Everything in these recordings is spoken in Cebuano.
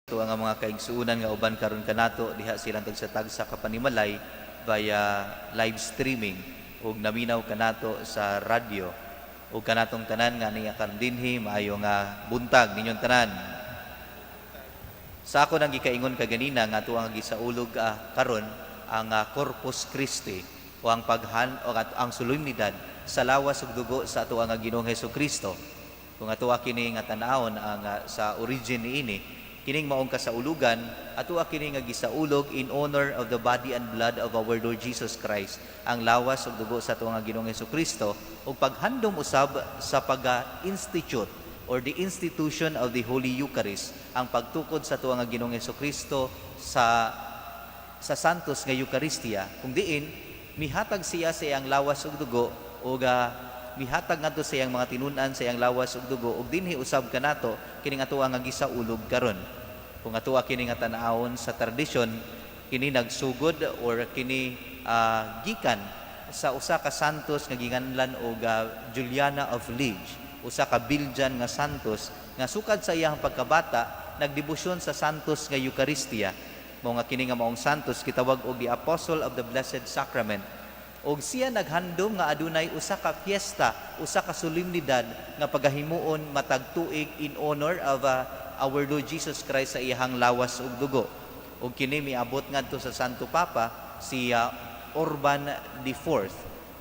Ito ang mga kaigsuunan nga uban karon kanato diha silang tagsa-tagsa ka panimalay via live streaming ug naminaw kanato sa radyo ug kanatong tanan nga niya karon dinhi, maayo nga buntag ninyong tanan. Sa ako nang gikaingon kaganina nga ato ang gisaulog karon ang Corpus Christi o ang paghan o ang solemnidad sa lawas ug dugo sa ato ang Ginoong Hesukristo. Kung ato kini nga tan-awon ang sa origin niini, kining maong kasaulugan, ato kini nga gisaulog in honor of the body and blood of our Lord Jesus Christ, ang lawas ug dugo sa ato nga Ginoong Hesukristo, ug paghandom usab sa pag-institute or the institution of the Holy Eucharist, ang pagtukod sa ato nga Ginoong Hesukristo sa Santos nga Eucharistia, kung diin mihatag siya sa iyang lawas ug dugo ug mihatag ngadto sa iyang mga tinun-an sa iyang lawas ug dugo, ug dinhi usab kanato kining ato nga gisaulog karon. Kung ato kini nga tan-awon sa tradisyon, kini nagsugod or kini gikan sa usa ka santos nga ginganlan og Juliana of Liege, usa ka Belgian nga santos nga sukad sa iyang pagkabata nagdebosyon sa Santos nga Eucharistia. Mao nga kini nga maong santos gitawag og the Apostle of the Blessed Sacrament, og siya naghandom nga adunay usa ka fiesta, usa ka solemnidad nga pagahimuon matag tuig in honor of our Lord Jesus Christ sa iyahang lawas ug dugo. Ug kini miabot ngadto sa Santo Papa, si Urban IV.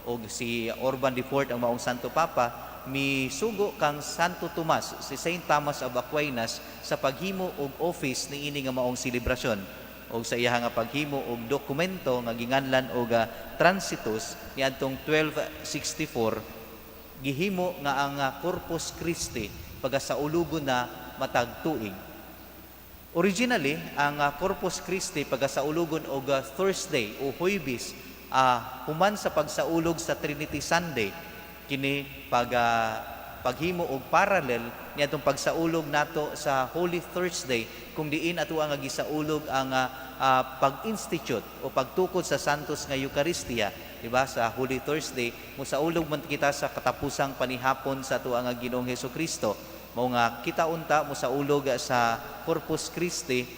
Ug si Urban IV ang maong Santo Papa misugo kang Santo Tomas, si Saint Thomas of Aquinas, sa paghimo og office niini nga maong selebrasyon og sa iya nga paghimo og dokumento nga ginganlan og Transitus niadtong 1264, gihimo nga ang Corpus Christi pagasaulugon na matag tuig. Originally, ang Corpus Christi pagasaulugon og Thursday o Huwebes human sa pagsaulog sa Trinity Sunday. Kini pag paghimo og parallel niadtong pagsaulog nato sa Holy Thursday, kung diin ato ang gisaulog ang pag-institute o pagtukod sa Santos nga Eucharistia, di ba? Sa Holy Thursday, musaulog man kita sa katapusang panihapon sa ato ang Ginoong Hesukristo. Mao nga kita unta mosaulog sa Corpus Christi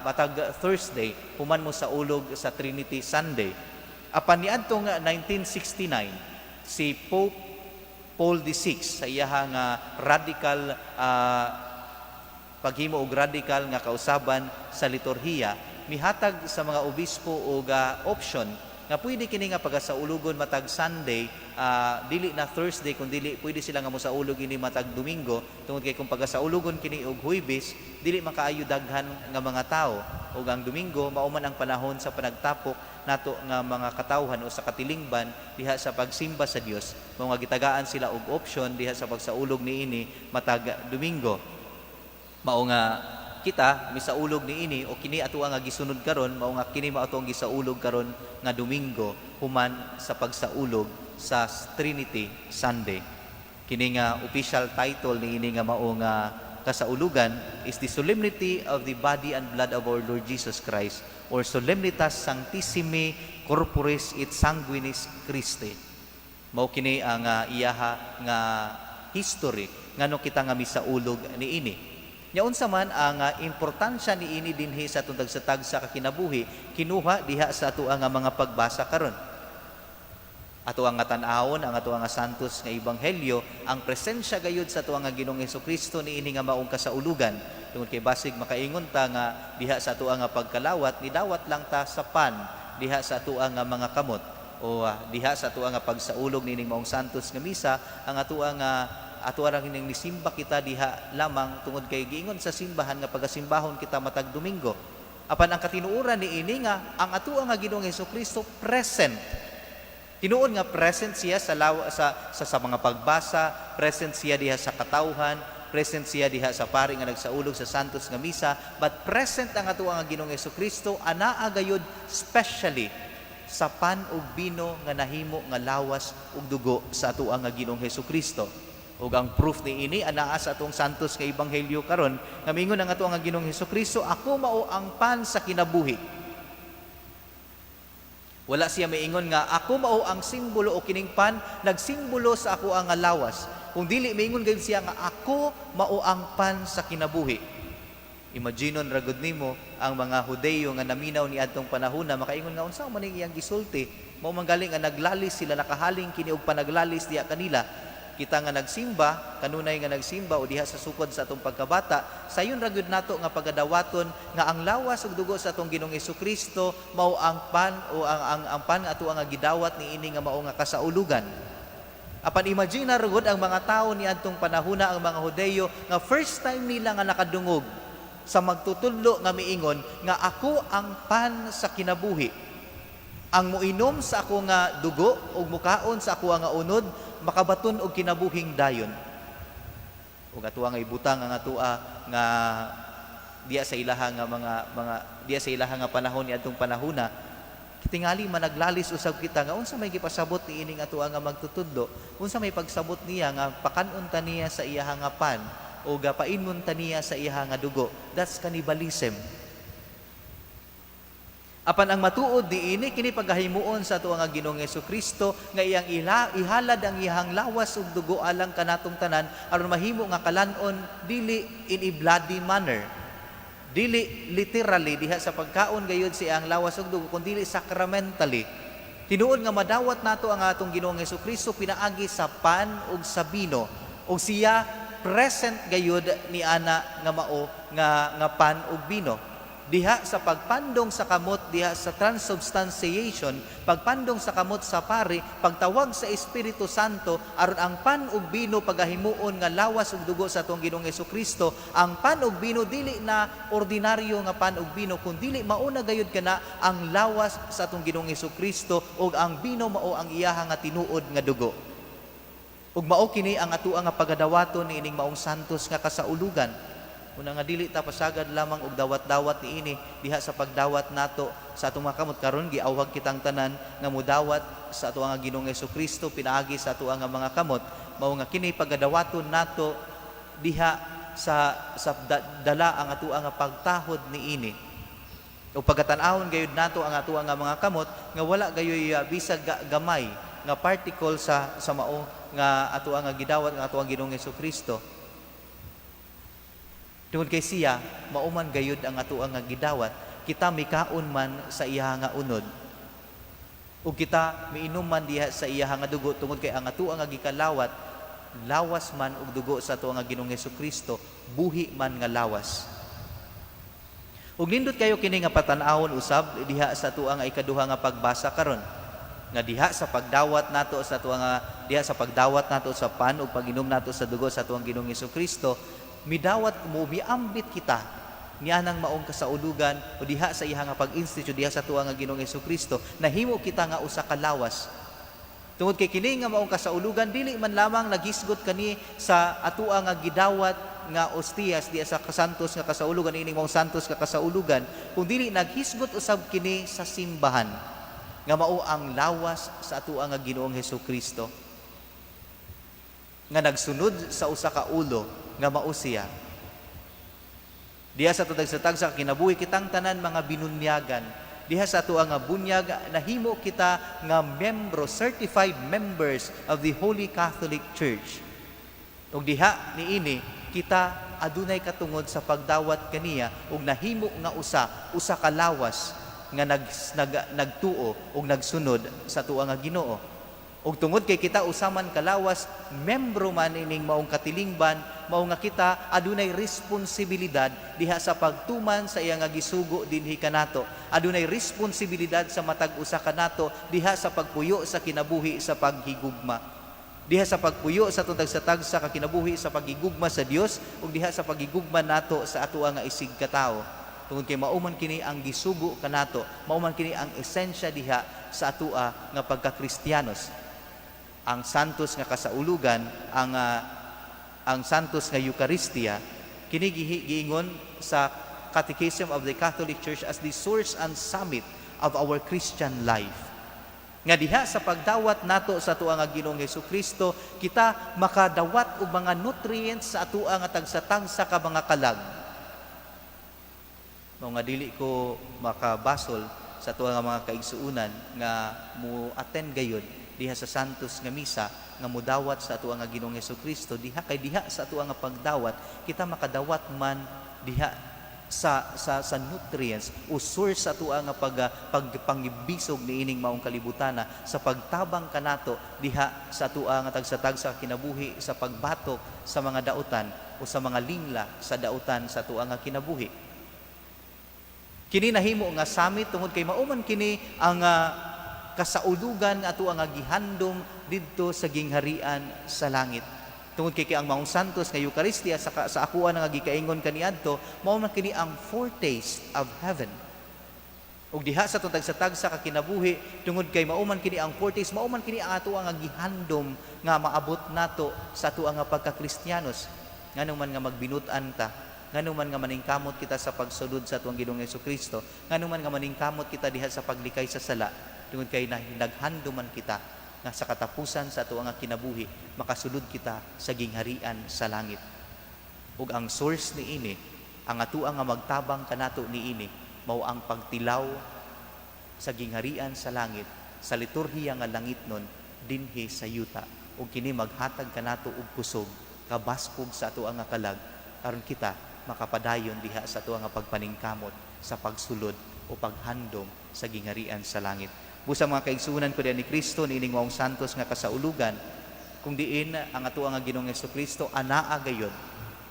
matag Thursday human mo saulog sa Trinity Sunday. Apan niadtong 1969, si Pope Paul VI sa iyaha nga radical paghimo og radical nga kausaban sa liturhiya, mihatag sa mga obispo og option nga pwede kini nga pagasaulugon matag Sunday, dili na Thursday, kun dili pwede sila nga mosaulog ini matag Domingo, tungod kay kung pagasaulugon kini og Huwebes, dili makaayo daghan nga mga tawo, ug ang Domingo mao man ang panahon sa panagtapok nato nga mga katawhan o sa katilingban diha sa pagsimba sa Dios. Mao nga gitagaan sila og option diha sa pagsaulog niini matag Domingo. Mao nga kita misaulog niini o kini ato nga gisunod karon. Mao nga kini mao ang gisaulog karon nga Domingo human sa pagsaulog sa Trinity Sunday. Kini nga official title niini nga mao nga kasaulugan is the Solemnity of the Body and Blood of our Lord Jesus Christ or Solemnitas Sanctissimi Corporis et Sanguinis Christi. Mao kini ang iyaha nga history ngano kita nga misaulog niini. Nya unsa man ang importansya niini dinhi sa atong tagsa-tagsa ka kinabuhi kinuha diha sa ato ang mga pagbasa karon? Ato ang tan-awon ang ato ang Santos nga Ebanghelyo, ang presensya gayud sa ato ang Ginoong Hesukristo niini nga maong kasaulugan, tungod kay basig makaingon ta nga diha sa ato ang pagkalawat, nidawat lang ta sa pan diha sa ato ang mga kamot o diha sa ato ang pagsaulog niining maong Santos nga Misa, ang ato ang ato ra ning nisimba kita diha lamang tungod kay giingon sa simbahan nga pagasimbahon kita matag Domingo. Apan ang katinuoran niini nga ang ato ang Ginoong Hesukristo present. Tinuod nga present siya sa law, sa mga pagbasa, present siya diha sa katawhan, present siya diha sa pari nga nagsaulog sa Santos nga Misa, but present ang ato ang Ginoong Hesukristo anaa gayud specially sa pan ug bino nga nahimo nga lawas ug dugo sa ato ang Ginoong Hesukristo. Ug ang proof niini anaa sa atong Santos nga Ebanghelyo karon, nga mingon ang ato ang Ginoong Hesukristo, "Ako mao ang pan sa kinabuhi." Wala siya maingon nga ako mao ang simbolo o kining pan nagsimbolo sa ako ang lawas. Kung dili maingon gayud siya nga ako mao ang pan sa kinabuhi. Imaginon ra gud nimo ang mga Hudeyo nga naminaw ni adtong panahona, makaingon nga unsa man ning iyang gisulti. Mao man gali nga naglalis sila, nakahaling kini og panaglalis diha kanila. Kita nga nagsimba, kanunay nga nagsimba o diha sa sukod sa atong pagkabata, sayon ra gyud nato nga pagadawaton nga ang lawas ug dugo sa atong Ginoong Kristo mao ang pan o ang pan nga ato nga gidawat niini nga mao nga kasaulugan. Apan imagine na gud ang mga tao ni adtong panahona, ang mga Hudeyo nga first time nila nga nakadungog sa magtutudlo nga miingon nga "Ako ang pan sa kinabuhi. Ang muinom sa ako nga dugo ug mukaon sa ako nga unod makabaton og kinabuhing dayon." Ug ato nga ibutang ang atoa nga diya sa ilaha nga mga diya sa ilaha nga panahon ni adtong panahona, tingali managlalis usab kita nga unsa may gipasabot ni ining atoa nga magtutudlo, unsa may pagsabot niya nga pakanon ta niya sa iyaha nga pan o gapainmon ta niya sa iyaha nga dugo. That's cannibalism. Apan ang matuod niini, kini pagahimuon sa ato nga Ginoong Kristo nga iyang ihalad ang iyang lawas ug dugo alang kanatong tanan aron mahimo nga kalan-on, dili in a bloody manner, dili literally diha sa pagkaon gayud sa iyang lawas ug dugo, kundi sacramentally. Tinuod nga madawat nato ang atong Ginoong Kristo pinaagi sa pan ug sa bino, ug siya present gayud ni ana nga mao nga pan ug bino diha sa pagpandong sa kamot, diha sa transubstantiation, pagpandong sa kamot sa pari, pagtawag sa Espiritu Santo aron ang pan ug bino pagahimuon nga lawas ug dugo sa atong Ginoong Kristo. Ang pan ug bino dili na ordinaryo nga pan ug bino, kun dili mauna gayud kana ang lawas sa atong Ginoong Kristo ug ang bino mao ang iyaha nga tinuod nga dugo. Ug mao kini ang atoa nga pagadawaton niining maong santos nga kasaulugan. Una nga dili ta pasagad lamang og dawat-dawat niini diha sa pagdawat nato sa atong mga kamot. Karon giawhag kitang tanan nga mudawat sa ato nga Ginoong Kristo pinaagi sa ato nga mga kamot. Mao nga kini pagadawaton nato diha sa dala ang ato nga pagtahod niini. O pagkatan-awon gayud nato ang ato nga mga kamot nga wala gayoy bisag gamay nga particle sa mao nga ato nga gidawat nga ato ang Ginoong Kristo. Tungod kay siya, mao man gayud ang ato nga gidawat, kita mikaon man sa iya nga unod. Ug kita miinom man diha sa iya nga dugo, tungod kay ang ato nga gikalawat, lawas man ug dugo sa ato nga Ginoong Kristo, buhi man nga lawas. Ug nindot kayo kini nga patan-awon usab diha sa ato nga ikaduha nga pagbasa karon, nga diha sa pagdawat nato sa ato nga diha sa pagdawat nato sa pan ug pag-inom nato sa dugo sa atuang Ginoong Kristo, midawat mo, miambit kita nianang maong kasaulugan o diha sa iha nga pag-institute diha sa atuang nga Ginoong Kristo, nahimo kita nga usa ka lawas. Tungod kay kini nga maong kasaulugan dili man lamang naghisgot kani sa atua nga gidawat nga ostiyas diha sa kasantos nga kasaulugan, ining maong santos nga kasaulugan, kung dili naghisgot usab kini sa simbahan nga mao ang lawas sa atua nga Ginoong Kristo nga nagsunod sa usa ka ulo nga mao siya. Diha sa tagsa-tagsa kinabuhi, kitang tanan mga binunyagan. Diha sa ato nga bunyag, nahimo kita nga membro, certified members of the Holy Catholic Church. Ug diha niini kita adunay katungod sa pagdawat kaniya ug nahimo nga usa ka lawas nga nag, nag nagtuo ug nagsunod sa atuang nga Ginoo. Ug tungod kay kita usa man ka lawas, membro man ining maong katilingban, mao nga kita adunay responsibilidad diha sa pagtuman sa iya nga gisugo dinhi kanato. Adunay responsibilidad sa matag usa kanato diha sa pagpuyo sa kinabuhi sa paghigugma. Diha sa pagpuyo sa atong tagsa-tagsa ka kinabuhi sa paghigugma sa Dios ug diha sa paghigugma nato sa atoa nga isig katawo. Tungod kay mao man kini ang gisugo kanato, mao man kini ang esensya diha sa atoa nga pagkakristiyanos. Ang santos nga kasaulugan, ang santos nga Eucharistia, kini giingon sa Catechism of the Catholic Church as the source and summit of our Christian life. Nga diha sa pagdawat nato sa atoa nga Ginoong Kristo, kita makadawat og mga nutrients sa atoa nga tagsa-tagsa ka mga kalag. Mao nga dili ko makabasol sa atoa nga mga kaigsuonan nga mo attend gayud diha sa santos nga misa nga mudawat sa atoa nga Ginoong Kristo diha, kay diha sa atoa nga pagdawat, kita makadawat man diha Sa nutrients o source sa atua nga pagpangibisog niining maong kalibutana, sa pagtabang kanato diha sa atua nga tagsa-tagsa kinabuhi, sa pagbatok sa mga dautan o sa mga lingla sa dautan sa atua nga kinabuhi. Kini nahimo nga summit tungod kay mao man kini ang kasaulugan nga atua nga gihandom didto sa gingharian sa langit. Tungod kay ang maong santos nga Eucharistia, sa akoa nga gikaingon kaniadto, mao man kini ang foretaste of heaven. Ug diha sa atong tagsa-tagsa ka kinabuhi, tungod kay mao man kini ang foretaste, mao man kini ang ato nga gihandom nga maabot nato sa ato nga pagkakristiyanos. Ngano man nga magbinut-an ta, ngano man nga maningkamot kita sa pagsulod sa atuang Ginoong Kristo, ngano man nga maningkamot kita diha sa paglikay sa sala? Tungod kay naghandom man kita nga sa katapusan sa ato nga kinabuhi, makasulod kita sa gingharian sa langit. Ug ang source niini, ang atua nga magtabang kanato niini, mao ang pagtilaw sa gingharian sa langit sa liturhiya nga langitnon dinhi sa yuta. Ug kini maghatag kanato og kusog, kabaskog sa ato nga kalag, aron kita makapadayon diha sa ato nga pagpaningkamot sa pagsulod o paghandom sa gingharian sa langit. Busa, mga kaigsuonan ko diha ni Kristo, niining maong santos nga kasaulugan, kung diin ang ato nga Ginoong Kristo anaa gayod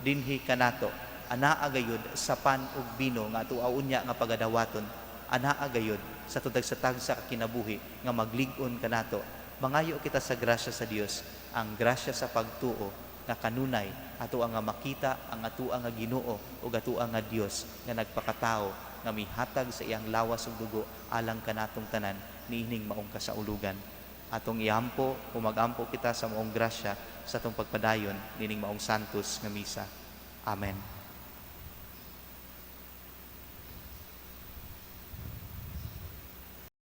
dinhi kanato, anaa gayod sa pan ug bino nga ato unya nga pagadawaton, anaa gayod sa tagsa-tagsa ka kinabuhi nga maglig-on kanato. Mangayo kita sa grasya sa Dios, ang grasya sa pagtuo nga kanunay ato ang nga makita ang ato nga Ginoo ug ato nga Dios nga nagpakatao, nga mihatag sa iyang lawas ug dugo alang kanatong tanan niining maong kasaulugan. Atong iampo o magampo kita sa maong grasya sa atong pagpadayon nining maong santos nga misa. Amen.